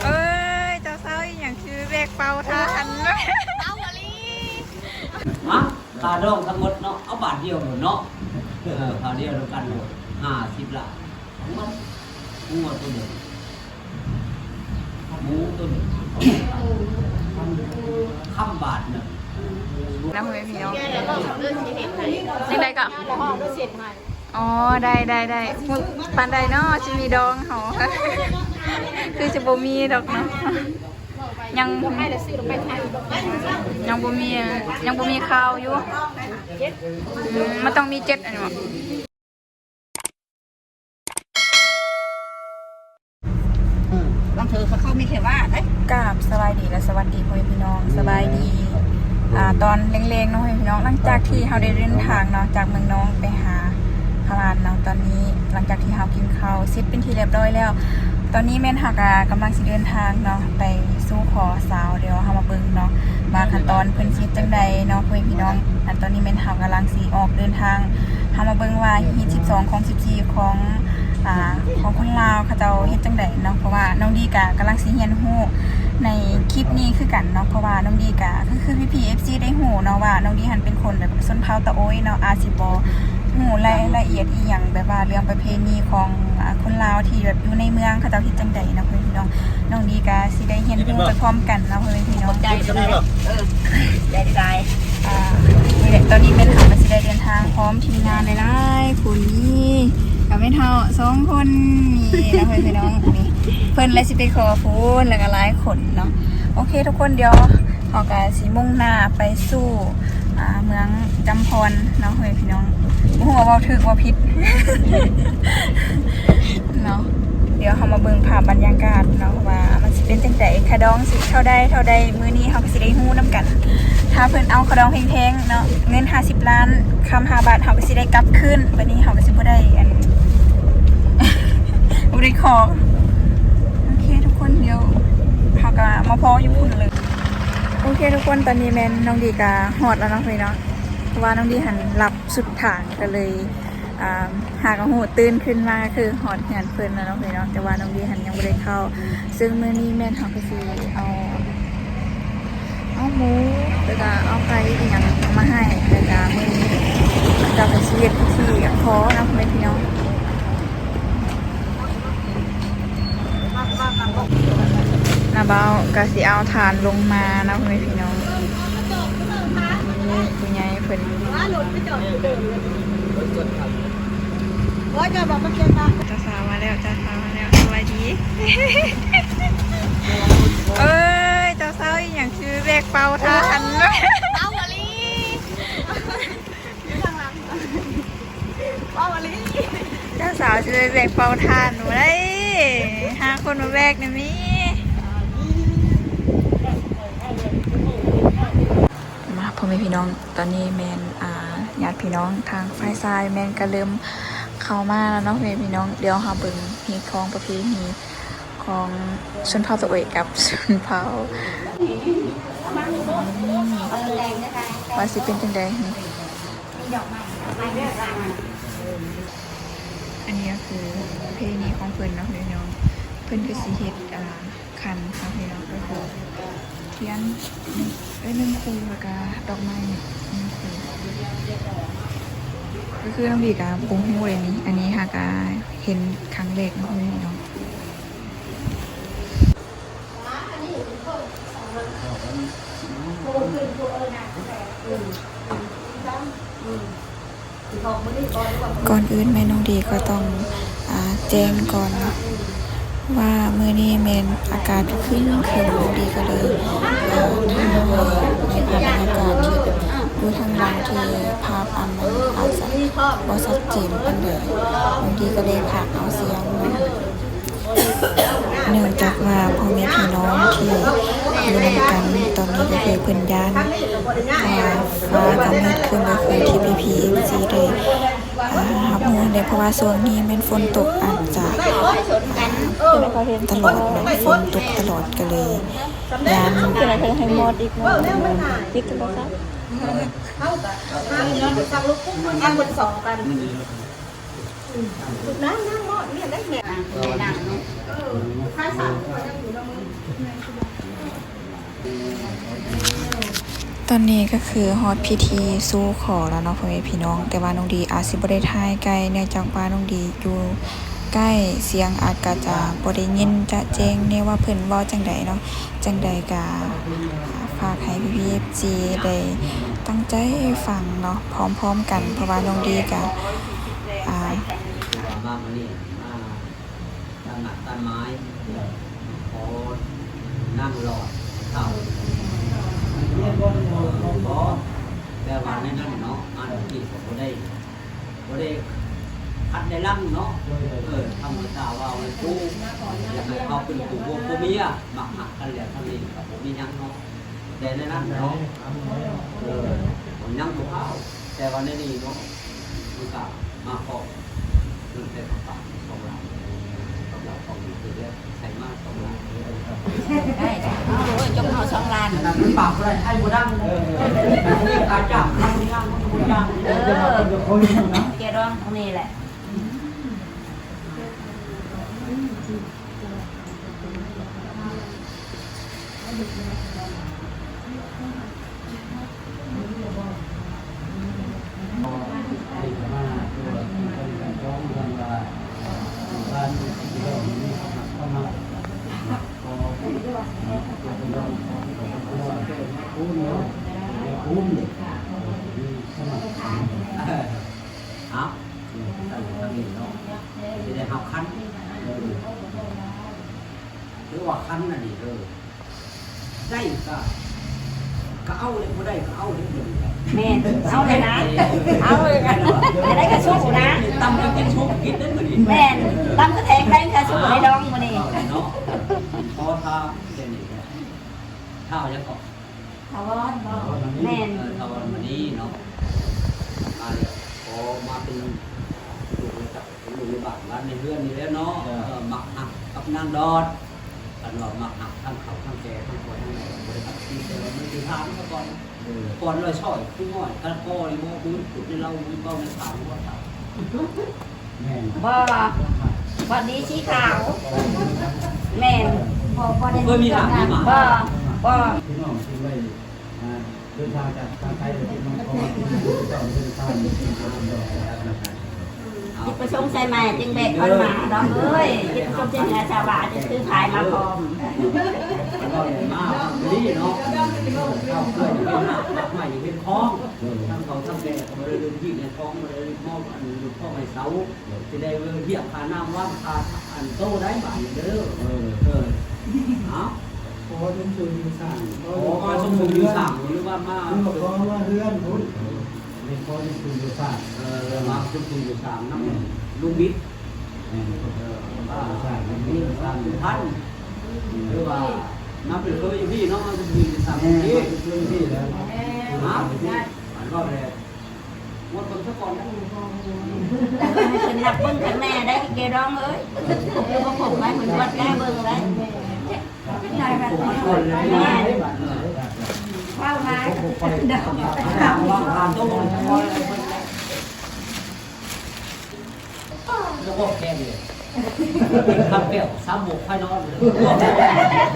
ເອີຍ ເຈົ້າສາວອີ່ຫຍັງຄືແບກເປົາທານ ເອົາອີ່ຫຼີ ມາ ຄ່າດອງທັງໝົດເນາະ ເອົາບາດດຽວໂລດເນາະ ເອີ ຄ່າດຽວນຳກັນໂລດ ຫ້າສິບລ້ານ ໝົດ ງົວໂຕໜຶ່ງ ໝູໂຕໜຶ່ງ ຄຳບາດໜຶ່ງ ນຳເພິ່ນພີ່ນ້ອງ ຈັ່ງໃດກໍ ອໍ ໄດ້ ໄດ້ ໄດ້ ປານໃດເນາະ ຊິມີດອງເຮົາ ຄືຊິບໍ່ມີດອກເນາະ ຍັງ ຍັງບໍ່ມີ ຍັງບໍ່ມີຂ່າວຢູ່ ອືມ ມັນຕ້ອງມີເຈັດອັນນີ້ບໍ? ອືມ ບາງເທື່ອເຂົາ ເຂົາມີແຄ່ວ່າເດ້. ກາບສະບາຍດີ ແລະ ສະຫວັດດີພໍ່ແມ່ພີ່ນ້ອງ ສະບາຍດີ ອ່າ ຕອນແລງໆເນາະພໍ່ແມ່ພີ່ນ້ອງ ຫຼັງຈາກທີ່ເຮົາໄດ້ເດີນທາງເນາະ ຈາກເມືອງນອງໄປຫາພະລານເນາະ ຕອນນີ້ຫຼັງຈາກທີ່ເຮົາກິນເຂົ້າເສັດເປັນທີ່ຮຽບຮ້ອຍແລ້ວ ຕອນນີ້ແມ່ນເຮົາກະກຳລັງຊິເດີນທາງເນາະ ໄປສູ່ຂໍສາວ ດຽວເຮົາມາເບິ່ງເນາະ ວ່າຂັ້ນຕອນເພິ່ນຊິເຮັດຈັ່ງໃດເນາະ ພໍ່ແມ່ພີ່ນ້ອງ ອັນຕອນນີ້ແມ່ນເຮົາກຳລັງຊິອອກເດີນທາງ ເຮົາມາເບິ່ງວ່າຮີດສິບສອງ ຂອງສິບສີ່ ຂອງ ອ່າ ຂອງຄົນລາວເຂົາເຈົ້າເຮັດຈັ່ງໃດເນາະ ເພາະວ່ານ້ອງດີກະກຳລັງຊິຮຽນຮູ້ໃນຄລິບນີ້ຄືກັນເນາະ ເພາະວ່ານ້ອງດີກະ ຄື ຄືພີ່ໆ ເອັຟຊີ ໄດ້ຮູ້ເນາະວ່ານ້ອງດີຫັ້ນເປັນຄົນແບບຊົນເຜົ່າຕະໂອ້ຍເນາະ ອາດຊິບໍ່ຮູ້ລາຍລະອຽດອີ່ຫຍັງ ແບບວ່າເລື່ອງປະເພນີຂອງ ອ່າ ຄົນລາວທີ່ແບບຢູ່ໃນເມືອງເຂົາເຈົ້າເຮັດຈັ່ງໃດເນາະ ພໍ່ແມ່ພີ່ນ້ອງ ນ້ອງດີກະຊິໄດ້ຮຽນຮູ້ໄປພ້ອມກັນເນາະ ພໍ່ແມ່ພີ່ນ້ອງ ເອີ ໄດ້ຫຼາຍ ອ່າ ນີ້ແຫຼະ ຕອນນີ້ແມ່ນເຮົາກະຊິໄດ້ເດີນທາງພ້ອມທີມງານຫຼາຍໆຄົນ ນີ້ກະແມ່ນເຮົາສອງຄົນນີ້ເນາະ ພໍ່ແມ່ພີ່ນ້ອງ ນີ້ເພິ່ນລະຊິໄປຂໍພຸ້ນ ລະກະຫຼາຍຄົນເນາະ ໂອເຄທຸກຄົນ ດຽວເຮົາກະຊິມຸ່ງໜ້າໄປສູ່ ອ່າ ເມືອງຈຳພອນເນາະ ພໍ່ແມ່ພີ່ນ້ອງ ບໍ່ຮູ້ວ່າເວົ້າຖືກເວົ້າຜິດເນາະ ດຽວເຮົາມາເບິ່ງພາບບັນຍາກາດເນາະ ວ່າມັນຊິເປັນຈັ່ງໃດ ຄ່າດອງຊິເທົ່າໃດ ເທົ່າໃດ ມື້ນີ້ເຮົາກະຊິໄດ້ຮູ້ນຳກັນ ຖ້າເພິ່ນເອົາຄ່າດອງແພງໆເນາະ ເງິນຫ້າສິບລ້ານ ຄຳຫ້າບາດ ເຮົາກະຊິໄດ້ກັບຄືນ ບາດນີ້ເຮົາກະຊິບໍ່ໄດ້ອັນ ບໍ່ໄດ້ຂໍ ໂອເຄທຸກຄົນ ດຽວເຮົາກະມາພໍ້ຢູ່ພຸ້ນເລີຍ ໂອເຄທຸກຄົນ ຕອນນີ້ແມ່ນນ້ອງດີກະຮອດແລ້ວເນາະ ພີ່ນ້ອງ ເພາະວ່ານ້ອງດີຫັ້ນຫຼັບສຸດທາງ ກະເລີຍ ອ່າ ຫາກະຮູ້ຕື່ນຂຶ້ນມາກະຄືຮອດເຮືອນເພິ່ນແລ້ວເນາະພີ່ນ້ອງ ແຕ່ວ່ານ້ອງດີຫັ້ນຍັງບໍ່ໄດ້ເຂົ້າ ເຊິ່ງມື້ນີ້ແມ່ນເຮົາກະຊິເອົາ ເອົາໝູ ລະກະເອົາໄກ່ອີ່ຫຍັງມາໃຫ້ ລະກະມື້ນີ້ເຂົາເຈົ້າກະຊິເຮັດພິທີຂໍເນາະ ພໍ່ແມ່ພີ່ນ້ອງ. ນ້າບ່າວກະຊິເອົາຖ່ານລົງມາເນາະ ພໍ່ແມ່ພີ່ນ້ອງ ນີ້ຜູ້ໃຫຍ່ເພິ່ນ ເຈົ້າສາວມາແລ້ວ ເຈົ້າສາວມາແລ້ວ ສະບາຍດີ ເອີຍ ເຈົ້າສາວອີ່ຫຍັງຄືແບກເປົາທານ ເປົາອີ່ຫຼີ. ເວົ້າອີ່ຫຼີ ເຈົ້າສາວຊິໄປແບກເປົາຖ່ານບໍ່ໄດ້ ຫາຄົນມາແບກນຳນີ້ ມາ ພໍ່ແມ່ພີ່ນ້ອງ ຕອນນີ້ແມ່ນ ອ່າ ຍາດພີ່ນ້ອງທາງຝ່າຍຊາຍແມ່ນກະເລີ່ມເຂົ້າມາແລ້ວເນາະ ພໍ່ແມ່ພີ່ນ້ອງ ດຽວເຮົາເບິ່ງຮີດຄອງປະເພນີ ຂອງຊົນເຜົ່າຕະໂອ້ຍກັບຊົນເຜົ່າ ອືມ ວ່າຊິເປັນຈັ່ງໃດນີ້ ອັນນີ້ກະຄືປະເພນີຂອງເພິ່ນເນາະພີ່ນ້ອງ ເພິ່ນກະຊິເຮັດ ອ່າ ຂັນເນາະພີ່ນ້ອງ ກະຄືທຽນ ເອີ ໜຶ່ງຄູ່ ລະກະດອກໄມ້ໜຶ່ງຄູ່ ກະຄືນ້ອງດີກະບໍ່ຮູ້ເລີຍນີ້ ອັນນີ້ຫາກະເຫັນຄັ້ງແລກເນາະພີ່ນ້ອງ. ກ່ອນອື່ນແມ່ນ້ອງດີກໍຕ້ອງ ອ່າ ແຈ້ງກ່ອນເນາະ ວ່າມື້ນີ້ແມ່ນອາກາດຄຶ້ມໆ ນ້ອງດີກໍເລີຍ ອ່າ ຖ່າຍໃຫ້ເຫັນພາບບັນຍາກາດທີ່ຢູ່ທາງຫຼັງ ທີ່ພາບອັນມັນອາດຈະບໍ່ຊັດເຈນປານໃດ ນ້ອງດີກໍເລີຍພາກເອົາສຽງເນາະ. ເນື່ອງຈາກວ່າພໍ່ແມ່ພີ່ນ້ອງທີ່ຢູ່ນຳກັນຕອນນີ້ກໍຄືເພິ່ນຢ້ານ ອ່າ ຟ້າກໍມືດຄຶ້ມ ກໍຄືທີ່ພີ່ໆ ເອັຟຊີ ໄດ້ ອ່າ ຮັບຮູ້ແລ້ວ ເພາະວ່າຊ່ວງນີ້ແມ່ນຝົນຕົກ ອາດຈະ ອ່າ ຕະຫຼອດເນາະ ຝົນຕົກຕະຫຼອດ ກໍເລີຍຢ້ານ ຕິດໂທລະສັບ ເຮົາກໍ ອ່າ ເຮົາກໍສັ່ງລູກປຸກມັນກັນເບິດສອງກັນ. ນັ່ງ ນັ່ງເນາະ ເນຍໄດ້ແມ່ ນັ່ງເນາະ ເອີ ຂ້າສາມຄົນຍັງຢູ່ນຳມື. ຕອນນີ້ກໍຄືຮອດພິທີສູ່ຂໍແລ້ວເນາະ ພໍ່ແມ່ພີ່ນ້ອງ, ແຕ່ວ່ານ້ອງດີອາດຊິບໍ່ໄດ້ຖ່າຍໃກ້ ເນື່ອງຈາກວ່ານ້ອງດີຢູ່ໃກ້ ສຽງອາດກະຈະບໍ່ໄດ້ຍິນຈະແຈ້ງແດ່ວ່າເພິ່ນເວົ້າຈັ່ງໃດເນາະ. ຈັ່ງໃດກະຝາກໃຫ້ພີ່ໆ ເອັຟຊີ ໄດ້ຕັ້ງໃຈຟັງເນາະ ພ້ອມໆ ກັນ, ເພາະວ່ານ້ອງດີກະ ອ່າ ມາມື້ນີ້ມາ ຕາມນັດຕາມໝາຍ ຂໍນັ່ງຫຼອດເຂົ້າ ເອີ ບໍ່ ແຕ່ວ່າໃນນັ້ນເນາະ ມາດອກກີ້ກໍບໍ່ໄດ້ ບໍ່ໄດ້ຂັດໄດ້ລັງເນາະ ເອີ ທຳມະດາວ່າເປັນຄູ່ ຢາກໃຫ້ເຂົາເປັນຄູ່ຜົວຜົວເມຍ ມັກຮັກກັນແລ້ວ ທາງນີ້ກໍບໍ່ມີຫຍັງເນາະ ແຕ່ໃນນັ້ນເນາະ ເອີ ຍັງບໍ່ເຂົ້າ ແຕ່ວ່າໃນນີ້ເນາະ ມັນກໍມາພ້ອມ ເງິນໃສ່ກະເປົາສອງລ້ານ ເອົາຂອງດີເດີ ໃສ່ມາສອງລ້ານ ໄດ້ ໂອ້ຍ ຈົ່ງເອົາສອງລ້ານ ອັນນັ້ນມັນປາກບໍ່ໄດ້ ໄອ້ບໍ່ດັງ ເອີ ອັນນີ້ຂາຍຈ້າງ ທຳງານມັນກໍບໍ່ຈ້າງ ເອີ ເຈົ້າດອງທາງນີ້ແຫຼະ. ເອົາ ເອີ ທາງນີ້ເນາະ ຊິໄດ້ຮັບຄັນ ເອີ ຖືວ່າຄັນອັນນີ້ເດີ ໄດ້ກໍ ກໍເອົາເລີຍ ບໍ່ໄດ້ກໍເອົາເລີຍ ແມ່ນ ເອົາເລີຍນະ ເອົາເລີຍນະ ຈະໄດ້ກະສູ້ນະ ຕຳກໍກິນຊຸກກິນເດ້ມື້ນີ້ ແມ່ນ ຕຳກະແທງໄດ້ກະສູ້ໄດ້ດອງມື້ນີ້ ເອົາເນາະ ຂໍຖ້າເປັນນີ້ ທ້າວຫຍັງເກາະ? ຖາວອນບໍ? ແມ່ນ ເອີ ຖາວອນມະນີເນາະ ມາແລ້ວ ຂໍມາເປັນລູກໃນ ເປັນລູກໃນບ້ານ ບ້ານໃນເຮືອນນີ້ແຫຼະເນາະ ເອີ ມັກຮັກກັບນາງດອດ ຄັນວ່າມັກຮັກທັງເຖົ້າທັງແກ່ ທັງພໍ່ທັງແມ່ ບໍ່ໄດ້ກັບທີ່ ແຕ່ວ່າມັນຊິຖາມເຂົາກ່ອນ ເອີ ກ່ອນລອຍຊອຍ ຄືນ້ອຍ ກະກໍນີ້ບໍ່ ຄືຂຸດໃນເລົ່າ ເວົ້າໃນຖາມບໍ່ ແມ່ນ ບໍ່ ບໍ່ດີສີຂາວ ແມ່ນ ບໍ່ ບໍ່ໄດ້ມີ ບໍ່ ບໍ່ ພີ່ນ້ອງຈຶ່ງໄດ້ ອ່າ ເດີນທາງຈາກທາງໄກເດີພີ່ນ້ອງ ເພາະວ່າເປັນມື້ທີ່ເຈົ້າເດີນທາງ ຈິດປະສົງໃສ່ແມ່ຈຶ່ງແບກກັນມາ ນ້ອງເອີຍ ຈິດປະສົງໃສ່ເຮືອຊາວບ້ານຈຶ່ງຖືພາຍມາພ້ອມ ມາດີເນາະ ເຂົ້າເພື່ອນເປັນໜ້າ ດອກໄມ້ເປັນຂອງ ທັງເຂົາທັງແກ່ກໍບໍ່ໄດ້ລືມທີ່ໃນຂອງ ບໍ່ໄດ້ລືມມອບອັນລູກຂອງໃຫ້ເຊົາ ຊິໄດ້ຮຽກຄ່ານ້ຳວ່າງຄ່າອັນໂຕໄດ້ບາດນີ້ເດີ ເອີ ເອີ ເອົາ ຂໍຊົມເຊີຍຢູ່ສ້າງ ຂໍຊົມເຊີຍຢູ່ສ້າງ ຫຼືວ່າມາ ຫຼືວ່າຂໍມາເຮືອນພຸ້ນ ເອີ ຂໍຊົມເຊີຍຢູ່ສ້າງ ເອີ ມາຊົມເຊີຍຢູ່ສ້າງນຳ ແມ່ນ ລຸງບິດ ແມ່ນ ເອີ ວ່າສ້າງເປັນເຮືອນສ້າງເປັນພັນ ຫຼືວ່າມາເປັນເຄີຍຢູ່ພີ້ເນາະ ມາເປັນເຄີຍຢູ່ສ້າງ ແມ່ນ ຢູ່ພີ້ ມາເປັນເຄີຍຢູ່ພີ້ແລ້ວ ມາ ອັນວ່າແລ້ວ ງວດເບິ່ງຊະກ່ອນນະ ໃຫ້ເພິ່ນນັບເບິ່ງຂ້າງແນ່ໄດ໋ ເກດອງເອີຍ ຄືບໍ່ຄົບໄວ້ເພິ່ນງວດແກ້ເບິ່ງໄດ໋ ເວົ້າຫຼາຍ ເວົ້າແຄ່ນີ້ ຄຳແກ້ວ ສາມໂມງຄ່ອຍນອນ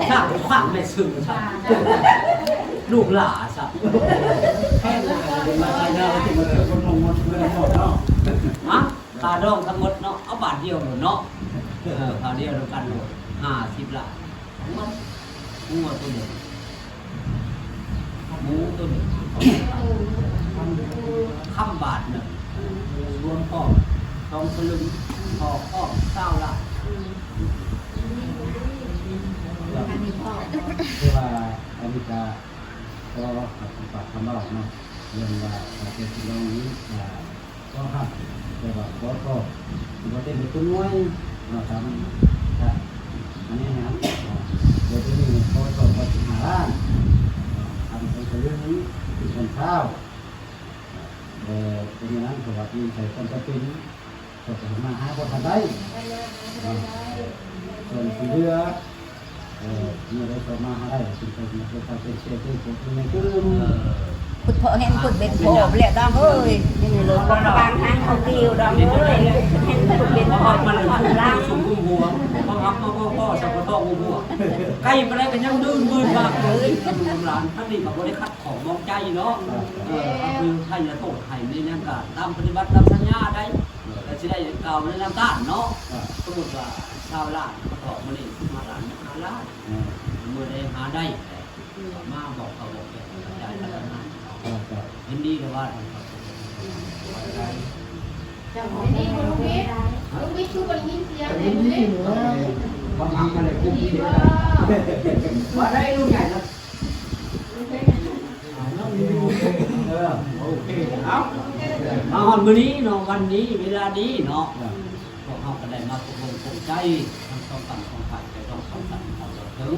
ສ້າງຂວາງແມ່ຊື່ ລູກຫຼ້າ ສະ ແພງ ມາໃສ່ເດີ ມາເດີ ຄົນລົງໝົດເງິນໝົດເນາະ ຮະ ຄ່າດອງທັງໝົດເນາະ ເອົາບາດດຽວໂລດເນາະ ເອີ ຄ່າດຽວນຳກັນໂລດ ຫ້າສິບລ້ານ ໝົດ ງົວໂຕໜຶ່ງ ໝູໂຕໜຶ່ງ ຄຳບາດໜຶ່ງ ລວມພ້ອມ ສອງສະລຶງ ທອງຄອມ ຊາວລ້ານ ຄືວ່າອັນນີ້ກະ ຂໍຮັບປາກຄຳເວົ້າເນາະ ເລື່ອງວ່າການເປັນພີ່ນ້ອງນີ້ກະ ຂໍຮັບ ແຕ່ວ່າຂໍໂທດ ບໍ່ໄດ້ເປັນຕົວໜ່ວຍເນາະ ຕາມ ກະ ອັນນີ້ນະ ເນາະ ໂດຍຕົວນີ້ຂໍໂທດ ສິບຫ້າລ້ານ ເນາະ ຄັນເປັນສະລຶງ ເປັນເງິນຊາວ ເອີ ເປັນຢ່າງນັ້ນ ເພາະວ່າມີໃສ່ຄວາມຈຳເປັນ ເຂົາກໍມາຫາບໍ່ທັນໄດ້ ເນາະ ສ່ວນທີ່ເຫຼືອ ເອີ ເມື່ອໃດເຂົາມາຫາໄດ້ ຈຶ່ງຄ່ອຍມາເປັນເຈົ້າເປັນແຂກເປັນຜູ້ໃຫຍ່ຕື່ມ ເອີ ພຸດພໍ່ແຮງພຸດເປັນພໍ່ແລ້ວດອງເອີຍ. ນີ້ເລີຍ ປາງທາງເຂົາຕິວດອງເອີຍ. ເຫັນພຸດເປັນພໍ່ມານອນຫຼັງ ສຸມກຸມຫົວ ເຂົາຮັກມາພໍ່ ສະກະທ້ອງຫົວ ໄກປານໃດກໍຍັງດື່ນມືນວ່າເອີຍ. ລູກຫຼານທາງນີ້ກໍບໍ່ໄດ້ຂັດຂ້ອງມອງໃຈເນາະ. ເອີ ກໍຄືໃຫ້ອະໂທດໃຫ້ໃນນັ້ນກໍຕາມປະຕິບັດຕາມສັນຍາໄດ້ ກໍຊິໄດ້ກ່າວໃນນາມຕ້ານເນາະ. ສົມມຸດວ່າຊາວລ້ານ ເຂົາຖອກມື້ນີ້ສິບຫ້າລ້ານ ຫ້າລ້ານ ເອີ ມື້ໃດຫາໄດ້ ມາບອກເຂົາບອກແກ່ຍາຍພັດທະນາ ເຫັນດີແລ້ວວ່າ ເຈົ້າເຫັນດີບໍ່ລຸງວິດ? ລຸງວິດຄືບໍ່ໄດ້ຍິນສຽງເລີຍ. ຄວາມຮັກມັນແຫຼະ ວ່າໄດ້ລຸງໃຫຍ່ນະ. ເອີ ໂອເຄ ເອົາ ມາຮອດມື້ນີ້ເນາະ ວັນນີ້ ເວລານີ້ເນາະ ພວກເຮົາກໍໄດ້ມາຕົກລົງປົງໃຈ ທັງສອງຝັ່ງສອງຝ່າຍ ໃຈດອງສອງສັນເຂົ້າເຖິງ.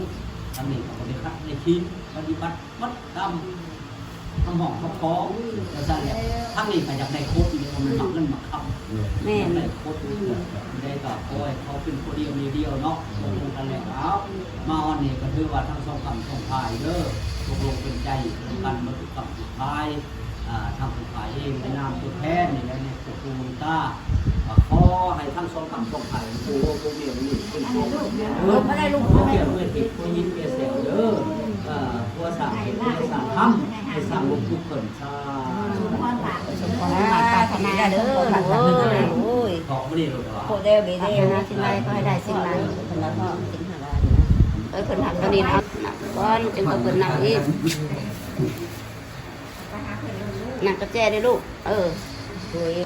ທາງນີ້ກໍບໍ່ໄດ້ຂັດໄດ້ຂີນ ປະຕິບັດໝົດຕາມຄຳຮ້ອງຄຳຂໍ ວ່າຊັ້ນແຫຼະ. ທາງນີ້ກໍຢາກໄດ້ຄົນ ບໍ່ແມ່ນມັກເງິນມັກຄຳ ແມ່ນ ຢາກໄດ້ຄົນ. ຜູ້ໃດກໍຂໍໃຫ້ເຂົາເປັນຜູ້ດຽວໃນດຽວເນາະ ຕົກລົງກັນແລ້ວ ເອົາ ມາຮອດນີ້ກໍຖືວ່າທັງສອງຝັ່ງສອງຝ່າຍເດີ ຕົກລົງເປັນໃຈກັນໝົດທຸກຝັ່ງທຸກຝ່າຍ. ອ່າ ທາງຜູ້ຂາຍເອງໃນນາມຕົວແທນນີ້ແຫຼະ ໃນໂຄກຕູນຕາ ກໍຂໍໃຫ້ທັງສອງຝັ່ງສອງຝ່າຍ ຜູ້ເວົ້າຜູ້ເມຍນີ້ເປັນພວກ ເອີ ບໍ່ໄດ້ລູກ ເປັນເມຍທິບ ຜູ້ຍິງເມຍແສວເດີ. ເອີ ຜົວສ້າງເປັນເມຍສ້າງທຳ ໃຫ້ສ້າງລູກທຸກຄົນ. ສາທຸ ສາທຸ ເດີ ໂອ້ຍ ຂອບຄຸນເດີ ໂອ້ຍ ຂໍແດ່ເດີ ປາດຖະໜາສິ່ງໃດຂໍໃຫ້ໄດ້ສິ່ງນັ້ນ ເພິ່ນວ່າເພາະສິ່ງທັງຫຼາຍນະ ເອີ ເພິ່ນຮັບຕົວນີ້ເນາະ ນັບກ່ອນ ຈຶ່ງເອົາເພິ່ນນັບອີກ. ນັ່ງກັບແຈເດີລູກ ເອີ ໂດຍ.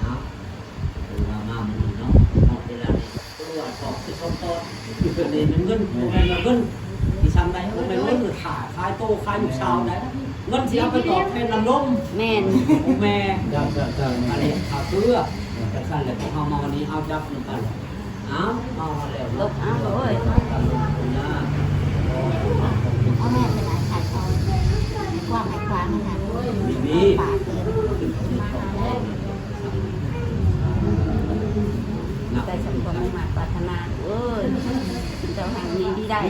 ເນາະ ເພິ່ນວ່າມາມື້ນີ້ເນາະ ຮອດເວລານີ້ ເພິ່ນວ່າສອງ ສິບສອງຕອນ ເງິນ ບໍ່ແມ່ນວ່າເງິນຊິຊ່ຳໃດ ບໍ່ແມ່ນເງິນຂາຍ ຂາຍໂຕ ຂາຍລູກສາວໃດ ເງິນຊິເອົາໄປຕອບແທນນ້ຳນົມ ແມ່ນ ຂອງແມ່ ເຈົ້າ ເຈົ້າ ເຈົ້າ ອັນນີ້ຂ້າວເກືອ ຈັ່ງຊັ້ນແຫຼະ ພວກເຮົາມາວັນນີ້ ເຮົາຈັບນຳກັນ ເອົາ ເອົາແລ້ວເນາະ ເອົາເອີຍ ເອົາແມ່ນໄປຫຼາຍຂາຍຂອງ ໃຫ້ກວ້າງໃຫ້ຂວາງນະ ມີ ປາກເອີຍ ໄດ້ສົມຄວາມມຸ່ງມາດປາດຖະໜາ ເອີຍ ເຈົ້າໃຫ້ມີທີ່ໄດ້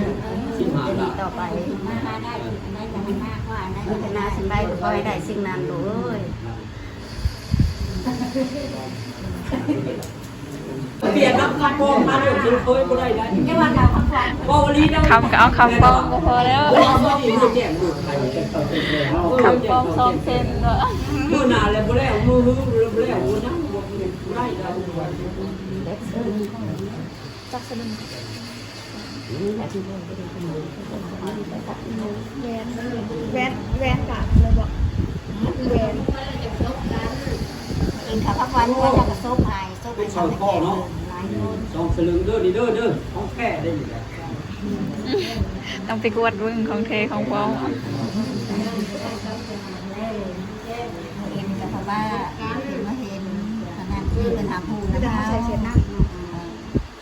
ຊິມາດີຕໍ່ໄປ ມາ ມາໄດ້ ໄດ້ຈະໃຫ້ມາກວ່າ ໄດ້ພັດທະນາສິ່ງໃດກໍຂໍໃຫ້ໄດ້ສິ່ງນັ້ນ ລູກເອີຍ. ປຽນນຳຄຳບອກມາໂດຍທີ່ເຄີຍບໍ່ໄດ້ໄດ໋ ແຕ່ວ່າເອົາຄຳຂວັນ ເວົ້າອີ່ຫຼີນຳ ຄຳກໍເອົາຄຳບອກກໍພໍແລ້ວ ເອົາມາດີແຈ້ງ ຄຳບອກສອງເສັ້ນເນາະ ມື້ໜ້າແລ້ວບໍ່ແລ້ວ ມື້ຮືແລ້ວບໍ່ຍັງ ບໍ່ໄດ້ໄດ໋ ຈັກສະໜຶ່ງ ແວ່ນ ແວ່ນ ແວ່ນກະເລີຍບອກ ແວ່ນ ກິນເຂົ້າກັບຫວານ ແລ້ວກະສົບໃຫ້ ສົບໃຫ້ ສອງສະລຶງເດີ ນີ້ເດີ ເດີ ຂອງແທ້ເດ້ນີ້ ຕ້ອງໄປກວດເບິ່ງຂອງແທ້ຂອງປອມ ເຫັນກະເພາະວ່າເພິ່ນມາເຫັນ ອັນນັ້ນຄືເພິ່ນຫາຜູ້ນຳເຮົາ ເ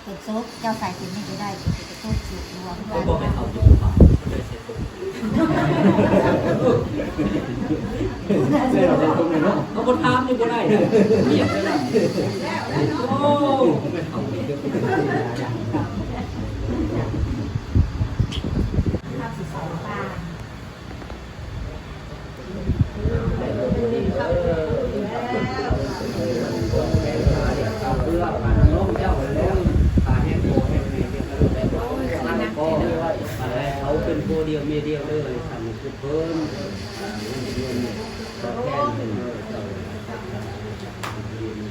ພິ່ນສົບ ເຈົ້າໃສ່ເສັ້ນນີ້ກໍໄດ້ ເພິ່ນກໍສົບສູດລວມກັນ ເຂົາບອກໃຫ້ເຂົາຢູ່ປ່າ ເພິ່ນໄດ້ເສຍຕົວ ເຂົາບໍ່ຖາມນີ້ບໍ່ໄດ້ ງຽບເລີຍນະ ໂອ້ ເຂົາເປັນຜົວດຽວເມຍດຽວເລີຍ ສາມຄົນເພິ່ນ ເພິ່ນຕອບແທນເພິ່ນ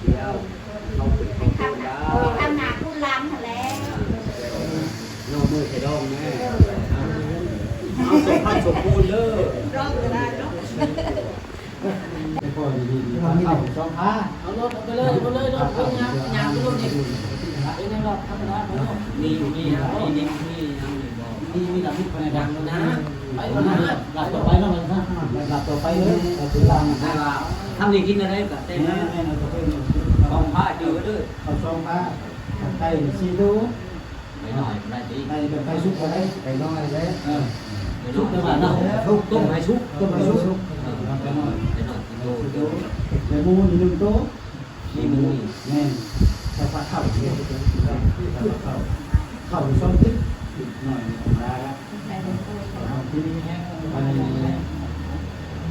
ເຈົ້າ ເຮົາເປັນຄົນທຳນາ ທຳນາຄຸນລຳຫັ້ນແຫຼະ ນ້ອງມືສະດອງແມ່ ເອົາສົມພັນສົມບູນເດີ ດອງກໍໄດ້ເນາະ ໃຫ້ພໍ່ດີໆ ເອົາສອງພາ ເອົາລົດເອົາໄປເລີຍ ເອົາໄປເລີຍ ລົດ ເອົາຍ່າງ ຍ່າງໄປລົດນີ້ ເປັນຫຍັງດອກ ທຳມະດາ ມີ ມີ ມີ ມີ ມີຫຍັງອີກບໍ່ ມີ ມີດາບ ມີແຜນການ ໄປກ່ອນນະ ລຳຕໍ່ໄປເນາະ ລຳຕໍ່ໄປເດີ ເອົາຄືລຳ ແຕ່ວ່າທຳນີ້ກິນແນວໃດກໍແຕ່ ແມ່ນໆ ເອົາຕົວເອງ ສອງພາ ຈື່ໄວ້ເດີ ເອົາສອງພາ ໄກ່ສີ່ໂຕ ໄປໜ້ອຍກໍໄດ້ຕິ ໄປ ໄປສຸກກໍໄດ້ ໄປນ້ອຍກໍໄດ້ ເອີ ໄປສຸກໄປຫວານເນາະ ຕົ້ມ ຕົ້ມໃຫ້ສຸກ ຕົ້ມໃຫ້ສຸກ ເອີ ໄປໜ້ອຍກິໂລ ໄປໝູນີ້ໜຶ່ງໂຕ ມີໝູອີກ ແມ່ນ ໃສ່ປາເຂົ້າ ເຂົ້າ ເຂົ້າສອງຕິບ ໜ້ອຍທຳມະດາລະ ອັນນີ້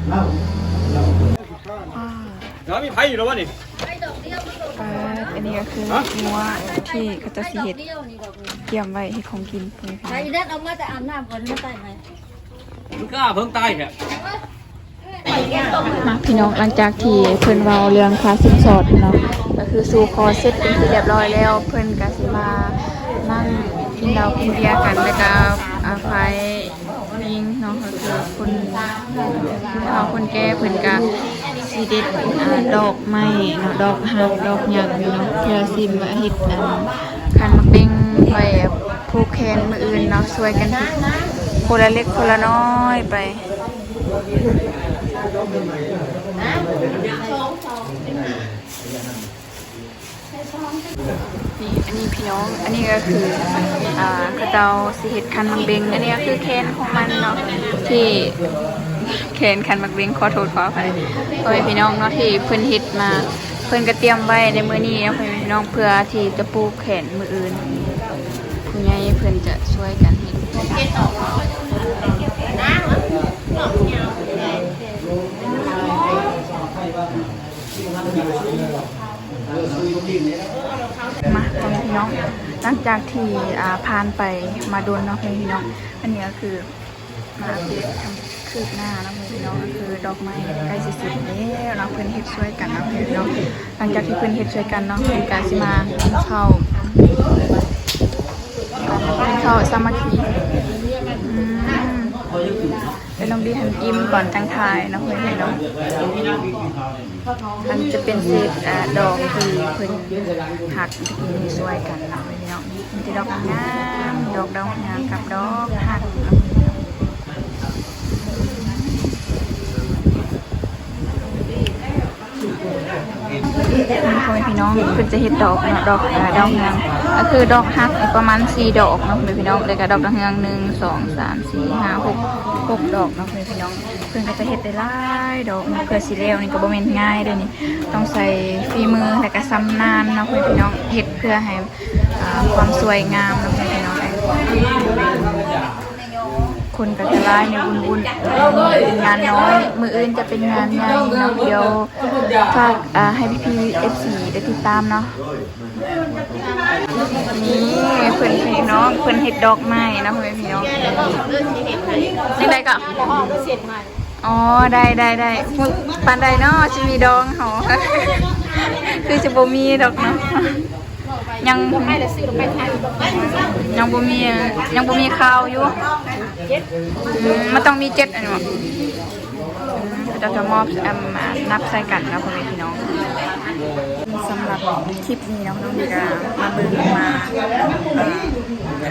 ເຫຼົ້າ ເຫຼົ້າ ເອີ ແລ້ວມີໃຜຢູ່ແລ້ວວະນີ້? ປາດ ອັນນີ້ກໍຄືງົວທີ່ເຂົາເຈົ້າຊິເຮັດ ກຽມໄວ້ເຮັດຂອງກິນ ໄປນັ້ນເອົາມາແຕ່ອາບນ້ຳກ່ອນ ມາໄຕ່ໃໝ່ ມັນຄືອາບເພິ່ງຕາຍແທ້ ມາ ພີ່ນ້ອງ ຫຼັງຈາກທີ່ເພິ່ນເວົ້າເລື່ອງຄ່າສິນສອດເນາະ ກໍຄືສູ່ຂໍເສັດເປັນທີ່ລຽບຮ້ອຍແລ້ວ ເພິ່ນກໍຊິມານັ່ງກິນເຫຼົ້າກິນເບຍກັນ ແລ້ວກໍ ອ່າ ຝ່າຍ ຍິງເນາະ ກໍຄືຄົນເຖົ້າຄົນແກ່ເພິ່ນກະຊິເດັດ ອ່າ ດອກໄມ້ເນາະ ດອກຮັກ ດອກຫຍັງເນາະ ເພື່ອຊິມາເຮັດ ອັນ ຂັນໝາກເບັງໄວ້ຜູກແຂນມື້ອື່ນເນາະ ຊ່ວຍກັນເຮັດ ຄົນລະເລັກຄົນລະນ້ອຍໄປ. ນີ້ ອັນນີ້ພີ່ນ້ອງ ອັນນີ້ກໍຄື ອ່າ ເຂົາເຈົ້າຊິເຮັດຂັນໝາກເບັງ ອັນນີ້ກໍຄືແຂນຂອງມັນເນາະ ທີ່ແຂນຂັນໝາກເບັງ ຂໍໂທດຂໍອະໄພ ພໍ່ແມ່ພີ່ນ້ອງເນາະ ທີ່ເພິ່ນເຮັດມາ ເພິ່ນກໍຕຽມໄວ້ໃນມື້ນີ້ເນາະ ພໍ່ແມ່ພີ່ນ້ອງ ເພື່ອທີ່ຈະຜູກແຂນມື້ອື່ນ ຜູ້ໃຫຍ່ເພິ່ນຈະຊ່ວຍກັນເຮັດ. ມາ ພໍ່ແມ່ພີ່ນ້ອງ ຫຼັງຈາກທີ່ ອ່າ ຜ່ານໄປມາດົນເນາະ ພໍ່ແມ່ພີ່ນ້ອງ ອັນນີ້ກໍຄືມາອັບເດດຄວາມຄືບໜ້າເນາະ ພໍ່ແມ່ພີ່ນ້ອງ ກໍຄືດອກໄມ້ໃກ້ຊິສຸກແລ້ວເນາະ ເພິ່ນເຮັດຊ່ວຍກັນເນາະ ພໍ່ແມ່ພີ່ນ້ອງ ຫຼັງຈາກທີ່ເພິ່ນເຮັດຊ່ວຍກັນເນາະ ເພິ່ນກໍຊິມາກິນເຂົ້າ ກິນເຂົ້າສາມັກຄີ ອືມ ເປັນນ້ອງດີຫັ້ນອີ່ມກ່ອນຈັ່ງຖ່າຍເນາະ ເພື່ອນເນາະ ອັນຈະເປັນເສດ ອ່າ ດອກທີ່ເພິ່ນຫັກ ທີ່ເພິ່ນຊ່ວຍກັນເນາະ ເພື່ອນເນາະ ມີແຕ່ດອກງາມ ດອກດາວເຮືອງກັບດອກຮັກເນາະ ພໍ່ແມ່ພີ່ນ້ອງ ເພິ່ນຈະເຮັດດອກເນາະ ດອກ ອ່າ ດາວເຮືອງ ກໍຄືດອກຮັກປະມານສີ່ດອກເນາະ ພໍ່ແມ່ພີ່ນ້ອງ ແລ້ວກໍດອກດາວເຮືອງ ໜຶ່ງ ສອງ ສາມ ສີ່ ຫ້າ ຫົກ ຫົກດອກເນາະ ພໍ່ແມ່ພີ່ນ້ອງ ເພິ່ນກໍຈະເຮັດໄດ້ຫຼາຍດອກເນາະ ເພື່ອຊິແລ້ວນີ້ກໍບໍ່ແມ່ນງ່າຍເດີ້ນີ້ ຕ້ອງໃຊ້ຝີມື ແລ້ວກໍຊຳນານເນາະ ພໍ່ແມ່ພີ່ນ້ອງ ເຮັດເພື່ອໃຫ້ ອ່າ ຄວາມສວຍງາມເນາະ ພໍ່ແມ່ພີ່ນ້ອງ. ຄົນກໍຈະຫຼາຍແນວວຸ້ນໆ ມື້ນີ້ເປັນງານນ້ອຍ ມື້ອື່ນຈະເປັນງານໃຫຍ່ເນາະ ດຽວຝາກ ອ່າ ໃຫ້ພີ່ໆ ເອັຟຊີ ໄດ້ຕິດຕາມເນາະ ນີ້ເພິ່ນພີ່ນ້ອງ ເພິ່ນເຮັດດອກໄມ້ເນາະ ພໍ່ແມ່ພີ່ນ້ອງ ຈັ່ງໃດກໍ ອໍ ໄດ້ໆໆ ປານໃດເນາະ ຊິມີດອງເຮົາ ຄືຊິບໍ່ມີດອກເນາະ. ຍັງ ຍັງບໍ່ມີ ຍັງບໍ່ມີຂ່າວຢູ່ ອືມ ມັນຕ້ອງມີເຈັດອັນນີ້ບໍ ເຂົາເຈົ້າຈະມອບ ອັນ ນັບໃສ່ກັນເນາະ ພໍ່ແມ່ພີ່ນ້ອງ. ສຳລັບຄລິບນີ້ເນາະ ນ້ອງນີ້ກໍມາເບິ່ງ ມາ ອ່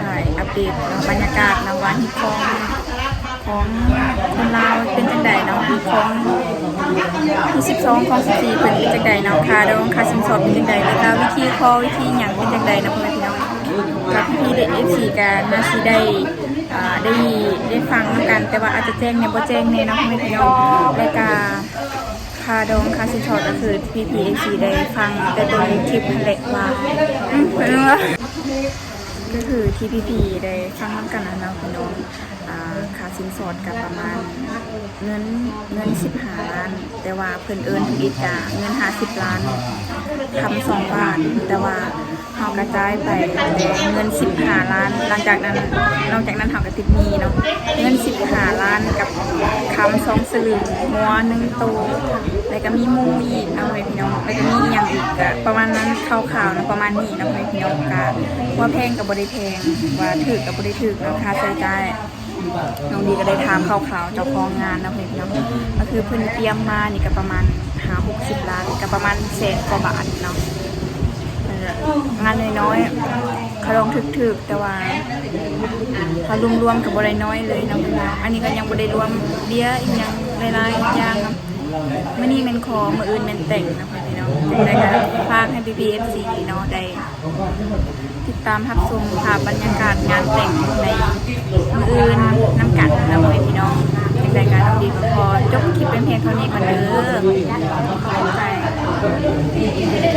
າ ຖ່າຍອັບເດດເນາະ ບັນຍາກາດເນາະ ວ່າຮີດຄອງ ຂອງຄົນລາວເປັນຈັ່ງໃດເນາະ ຂອງທີສິບສອງ ຂອງສິບສີ່ ເພິ່ນເປັນຈັ່ງໃດເນາະ ຄ່າດອງຄ່າສິນສອດເປັນຈັ່ງໃດ ແລ້ວກໍວິທີຂໍ ວິທີຫຍັງເປັນຈັ່ງໃດເນາະ ພໍ່ແມ່ພີ່ນ້ອງ ກັບພີ່ໆ ເອັຟຊີ ກໍໜ້າຊິໄດ້ ອ່າ ໄດ້ ໄດ້ຟັງນຳກັນ ແຕ່ວ່າອາດຈະແຈ້ງແດ່ບໍ່ແຈ້ງແດ່ເນາະ ພໍ່ແມ່ພີ່ນ້ອງ ແລ້ວກໍຄ່າດອງຄ່າສິນສອດ ກໍຄືພີ່ໆ ເອັຟຊີ ໄດ້ຟັງແຕ່ຕົ້ນຄລິບຫັ້ນແຫຼະວ່າ ອືມ ເພິ່ນວ່າ ກໍຄືທີ່ພີ່ໆ ໄດ້ຟັງນຳກັນຫັ້ນເນາະ ພີ່ນ້ອງ ອ່າ ຄ່າສິນສອດກໍປະມານເງິນ ເງິນສິບຫ້າລ້ານ ແຕ່ວ່າເພິ່ນເອີ້ນທຳອິດກໍເງິນຫ້າສິບລ້ານ ຄຳສອງບາດ ແຕ່ວ່າເຮົາກະຈ່າຍໄປແຕ່ເງິນສິບຫ້າລ້ານ ຫຼັງຈາກນັ້ນ ນອກຈາກນັ້ນເຮົາກະຕິດໜີ້ເນາະ ເງິນສິບຫ້າລ້ານກັບຄຳສອງສະລຶງ ງົວໜຶ່ງໂຕ ແລ້ວກະມີໝູອີກເນາະ ພໍ່ແມ່ພີ່ນ້ອງ ແລ້ວກະມີອີ່ຫຍັງອີກ ກະປະມານນັ້ນ ຄ່າວໆເນາະ ປະມານນີ້ເນາະ ພໍ່ແມ່ພີ່ນ້ອງ ກະວ່າແພງກະບໍ່ໄດ້ແພງ ວ່າຖືກກະບໍ່ໄດ້ຖືກເນາະ ຄ່າໃຊ້ຈ່າຍ ນ້ອງດີກໍໄດ້ຖາມຂ່າວໆເຈົ້າຂອງງານເນາະ ເພິ່ນເນາະ ກໍຄືເພິ່ນຕຽມມານີ້ກໍປະມານຫ້າຫົກສິບລ້ານ ກໍປະມານແສນກວ່າບາດເນາະ ເອີ ງານນ້ອຍໆ ຄ່າດອງຖືກໆ ແຕ່ວ່າຖ້າລວມໆກໍບໍ່ໄດ້ນ້ອຍເລີຍເນາະ ເພິ່ນເນາະ ອັນນີ້ກໍຍັງບໍ່ໄດ້ລວມເບ້ຍອີ່ຫຍັງຫຼາຍໆຢ່າງເນາະ ມື້ນີ້ແມ່ນຂໍ ມື້ອື່ນແມ່ນແຕ່ງເນາະ ພີ່ນ້ອງ ຈັ່ງໃດກໍຝາກໃຫ້ພີ່ໆ ເອັຟຊີ ເນາະ ໄດ້ ຕິດຕາມຮັບຊົມພາບບັນຍາກາດງານແຕ່ງໃນມື້ອື່ນນຳກັນເນາະ ພໍ່ແມ່ພີ່ນ້ອງ. ຈັ່ງໃດກໍນ້ອງດີກໍຂໍຈົບຄລິບເປັນພຽງເທົ່ານີ້ກ່ອນເດີ. ຂອບໃຈ.